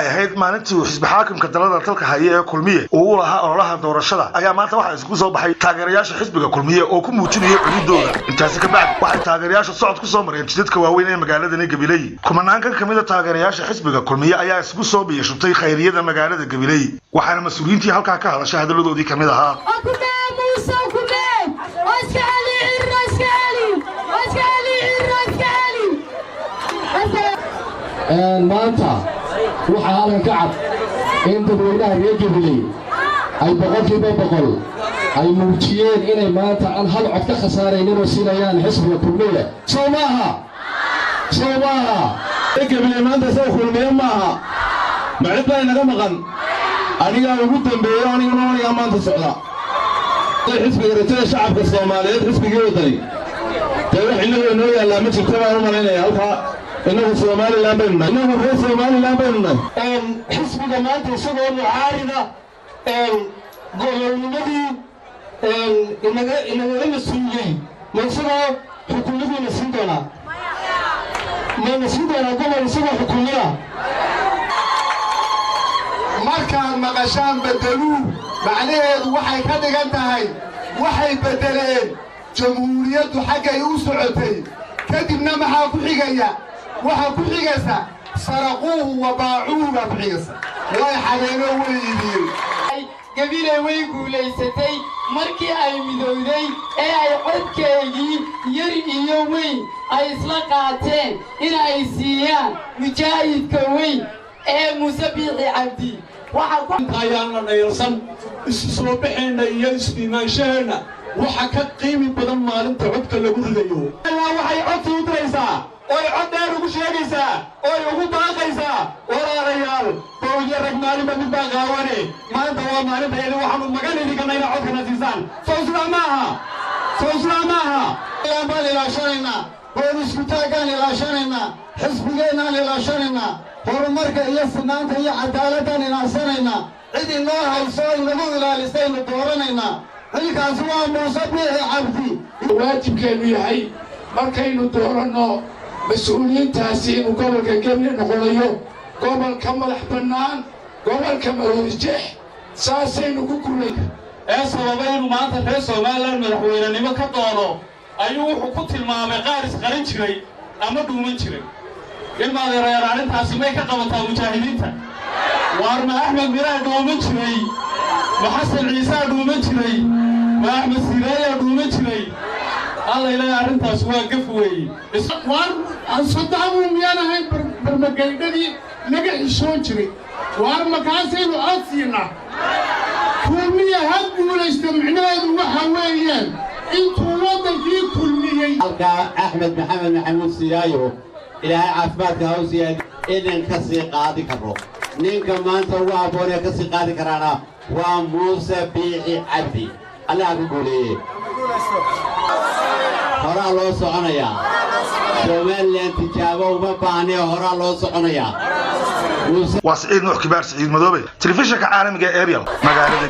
Ay ahayd maalintii uu xisbi xaakimka dalada dalka haya ee Kulmiye uu u lahaa ololaha doorashada, ayaa maanta waxaa isku soo baxay taageerayaasha xisbiga Kulmiye oo ku muujinaya cududooda. Intaasi ka bacdi waxay taageerayaasha socod ku soo mareen jidadka waaweyn ee magaaladani Gabiley. Kumanaankan ka mid a taageerayaasha xisbiga Kulmiye ayaa isugu soo biyashubtay khayriyada magaalada Gabiley, waxaana mas-uuliyiintii halkaa ka hadashay hadalladoodii ka mid ahaa: Maanta waxaa halkan ka cad in dadweynaha reer Gabiley ay 100% ay muujiyeen inay maanta aan hal cod ka khasaaraynin oo siinayaan xisbiga Kulmiye. Soo maaha? Soo maaha? Gabiley maanta saw Kulmiye maaha? Ma cid baa inaga maqan? Anigaa ugu dambeeyo, aniguna anigaa maanta socda. Xisbiga Rajada Shacabka Soomaaliyeed, xisbigii Waddani, dee wax innagu inoo yaallaa ma jirto baan u malaynaya. Halkaa innagu Somalilan baynu nahay, innagu reer Somalilan baynu nahay. Xisbiga maanta isagoo mucaarida gobolnimadii inagaga mas-uuliyey, ma isagoo xukuumadiina siin doonaa? Mayna siin doonaa gobol isagoo xukuumada? Markaad maqashaan beddeluu, macnaheedu waxay ka dhigan tahay waxay beddeleen jamhuuriyaddu xaggay u socotay. Kadibna maxaa ku xigaya? Waxaa ku xigaysa saraquuhu wa baacuuhu baa ku xigaysa. Way xadeenoo way iibiyeen. Gabiley way guulaysatay markii ay midowday ee ay codkeygii yar iyo weyn ay isla qaateen in ay siiyaan mujaahidka weyn ee Muuse Biixi Cabdi. Ayaana dhayalsan isu soo baxeenna iyo isdiimaanshaheenna waxa ka qiimi badan maalinta codka lagu ridayo. Waxay codsi u diraysaa oy cod dheer ugu sheegaysaa oy ugu baaqaysaa: walaalayaal, bawdyo rag maalinba mid baa qaawane, maanta waa maalintayadi, waxaanu magan idinkanna inaad codkana siisaan. Sow sidaa maaha? Sow sidaa maaha? Baan ilaashanaynaa, boon iskutaaggaan ilaashanaynaa, xisbigeennaan ilaashanaynaa, horumarka iyo sinaanta iyo cadaaladaan ilaashanaynaa. Cid inoo hayso inagu ilaalisaynu dooranaynaa. Xilkaasi waa Muuse Biixi Cabdi. Waajibkeennu yahay markaynu dooranno mas-uuliyiintaasi inuu gobolka Gebli noqonayo gobolka madax bannaan, gobolka Maroodijeex, saasaynu ku kulay. Ee sababay inuu maanta reer Somalilan madaxweynenimo ka doono ayuu wuxuu ku tilmaamay qaar isqarin jiray ama dhuuman jiray. Ilmaadeerayaal, arrintaasi may ka qabataa mujaahidiinta? Waar ma Axmed Miraa dhuuman jiray? Ma Xasan Ciisaa dhuuman jiray? Ma Axmed Siiraayaa dhuuman jiray? Alla ilaahay, arrintaas waa gaf weeye. Waar Sadaamuu miyaan ahayn barmagaydhadii laga xishoon jiray? Waar makaasaynu cod siinaa? Kulmiya ha guulaysta micnaheedu waxa weeyaan intuu waddankii kulmiyey. Halkaa Axmed Maxamed Maxamuud Siiraayo, Ilaahay caafimaadka ha u siyaadi, inan ka sii qaadi karro. Ninka maanta ugu habboon ee ka sii qaadi karaana waa Muuse Biixi Cabdi. Allaha ku guuleeye. Horaa loo soconayaa. Somalilan tijaabo uma baahnee, horaa loo soconayaa. Waa Siciid Nuux Kibaar, Siciid Madoobe, telefishinka caalamiga ee Ariel, magaalada.